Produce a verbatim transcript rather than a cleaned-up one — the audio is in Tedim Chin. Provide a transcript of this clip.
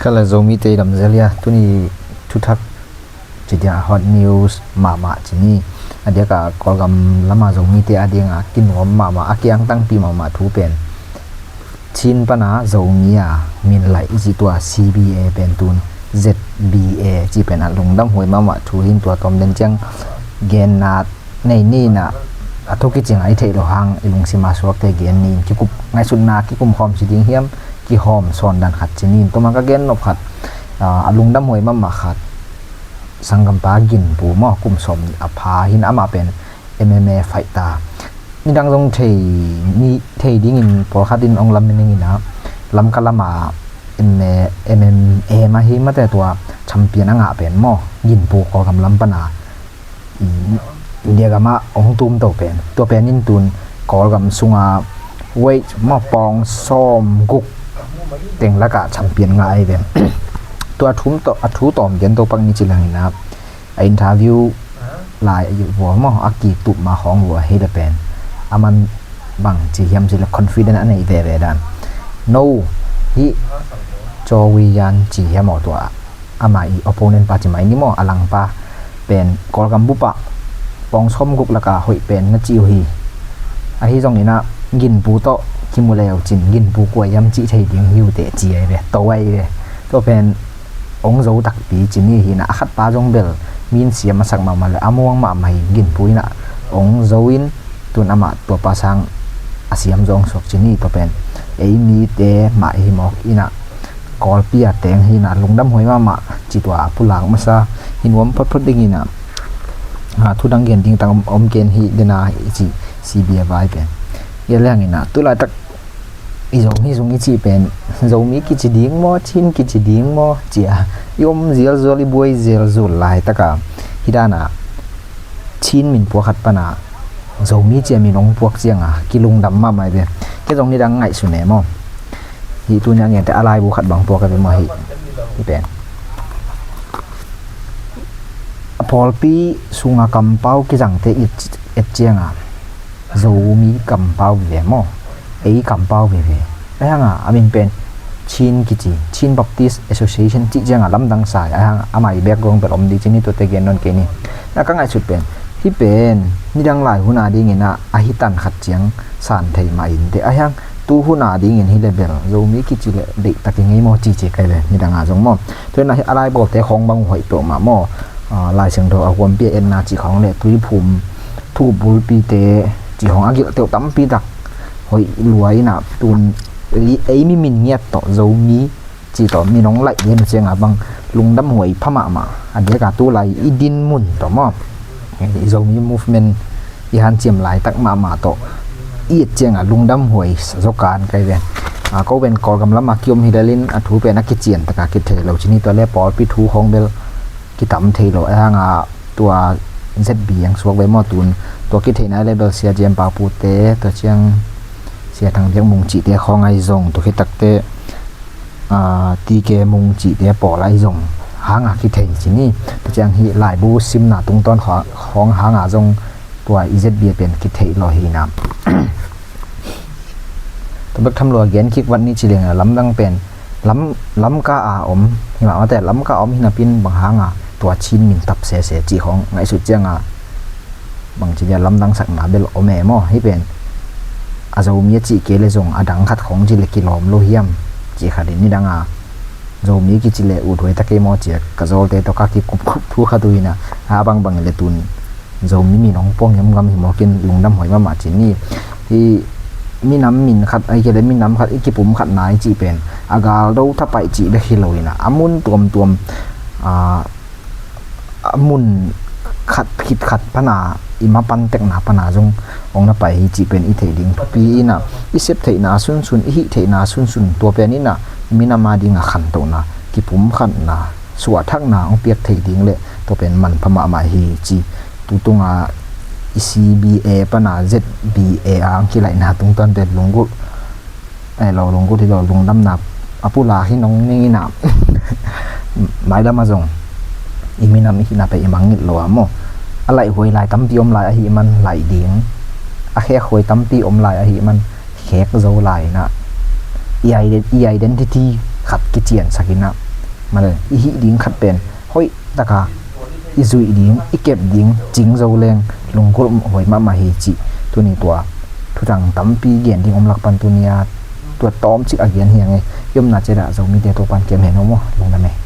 Kala Zomite i damzel hia, tuni thuthak ci dia hot news mahmah ci ni. A diaka Kawlgam lama Zomite a dinga kinuam mahmah, a kiangtangpi mahmah thu pen Chin pana Zomi a min laih i cih tua C B A pen tun Z B A ci pen a lungdam huai mahmah thu hin tua tawm den ciang genna nei ni na, a thu kicing a i theih lo hang i lungsima suakte gen ni in, kikum ngaihsutna kikum khawm ci ding hiam, kihawm sawn dan khat ci ni in, tuma ka gen nop khat, a, a lungdam huai mahmah khat, sanggampa Ginpu maw, kum sawm a pha hin amah pen M M A fighter. Nidang zong thei, ni, thei dingin pawlkhat in ong lam ning ina, Lamka lama M M A, M M A mah hi mate tua champion a ngah pen maw, Ginpu Kawlgam lam pana India gama ong tumto pen, tua pen in tun Kawlgam sunga weight maw pawng sawm guk teng laka champion ngah ai ven. Tua a thu tawm, a thu tawm gen to pak ni ci langina, a interview lai a vua maw, a kitup ma khawng vua hi le pen, a man bang ci hiam ci le confident a nei veve dan. No, hi Cho Wi Yan ci hiam aw tua, ama i opponent pa ci mai ni maw, a langpa pen Kawlgam bupa pawng sawm guk laka hoih pen na ci uh hi. Ahi zongina Ginpu tawh kimu leu cin Ginpu kua hiam cih thei ding hi uh teh ci ai ve, to ai ve. Tua pen ong zo takpi ci ni hina, a khatpa zong bel min siam a sak mahmah le a muang mahmah hi, Ginpu ina ong zo in tun amah tuapa sang a siam zong suak ci ni. Tua pen ei mite mah hi mawk ina, Kawlpi a teng hina lungdam huai mahmah ci tua pulak masa hi nuam photphot ding ina, a, thu dang gen ding tang om, om ken hi dena i ci C B A vai pen. Ia liang ina tulaitak i Zomi zung i cih pen, Zomi kici ding maw, Chin kici ding maw cia i om zialzual, i buai zialzual laitaka hi dana Chin min puak khat pana Zomi cia min ong puak cianga kilungdam mahmah i ve. Kei zong nidang ngaihsun e maw, hi tunia ngente a laibu khat bang puak a ve maw hi, hi pen a pawlpi sunga kampau kizangte et, et cianga Zomi kampau vive maw, ei kampau vive. Ahi hanga a min pen Chin kici, Chin Baptist Association cih cianga lamdang sai. Ahi hanga ama i background bel om di ci ni, tuate gen non kei ni. Na ka ngaihsut pen, hi pen nidang lai huna dingina a hi tan khat ciang san thei mah in te. Ahi hang tu huna dingin hi le bel Zomi kici le deihtak i ngei maw ci ci kai ve, nidanga zong maw. Tuina hi a laibawlte khawng bang hoih peuh mah maw. A, Lai Siangtho a huampi a etna cih khawng le Tuiphum thu bulpite cih khawng a gilh teuh tampi tak hoih lua ina tun ei, ei mi min ngiat tawh Zomi cih tawh min ong laih den uh cianga bang lungdam huai pha mahmah. A diaka tulai i din mun tawh maw, i Zomi movement i hanciam laitak mahmah tawh i et cianga lungdam huai sa zaw kan kai ven. A, ko pen Kawlgam lama kiom hi lelin a thu pen a kician taka kithei lo ci ni, tua le pawlpi thu khawng bel kitam thei lo. Ahi hanga tua Z B ang suak ve maw tun, tua kitheihna le bel Sia Jem Pau Pute, tua ciang Sia Thang Biak Mung cihte khawng ahi zong, tua khitakte, a, T K Mung cihte pawl ahi zong hanga kithei ci ni. Tua ciang hi laibu simna tungtawn kha-, khawng hanga zong tua i Z B pen kithei lo hina. Tua bek tham lua gen kik vat ni ci lianga lamdang pen lam, Lamka a om hi mahmah te, Lamka a om hinapin bang hanga tua Chin min tap sese cih khawng ngaihsut cianga bang ci dia lamdang sakna bel om e maw. Hi pen a Zomi a cih kei le zong a dang khat khawng ci le kilawm lo hiam cih khatin nidanga Zomi kici le ut huai ta kei maw cia ka zawlte tawh ka kikupkup thu khat uh hina, a bangbang le tun Zomi min ong puang hiam gam hi mawkin lungdam huai mahmah ci ni. Hi minam min khat ahi kei le minam khat i kipum khatna i cih pen a gal do thapaih cih bek hi lo ina, a mun tuamtuam, a, a mun khat khit khat pana i mapan tekna pana zong ong na pai hi cih pen i theih ding thupi ina, i sep theihna sunsun, i hih theihna sunsun, tua pen ina minam a dinga khantohna, kipum khatna, suahthakna ong piak thei ding le tua pen manpha mahmah hi ci. Tutunga i C B A pana Z B A a ong kilaihna tungtawn pen lunggulh, eh, lo lunggulh hi lo, lungdamna a pulak hi nong ning ina. Mailam a zong i minam i hihna pen i mangngilh lo a maw, a laih huai lai tampi om lai ahih man laih ding, a khek huai tampi om lai ahih man khek zo lai ina, i ide-, i identity khat kiciansak ina, Male, i hih ding khat pen hoih taka i zuih ding, i kep ding cing zo leng lunggulh huai mahmah hi cih tuni tua thutang tampi gen ding om lak pan tuni a tua tawmcik a gen hi a ngei. I omna ciat ah Zomite Topan kem hen aw maw, lungdam e.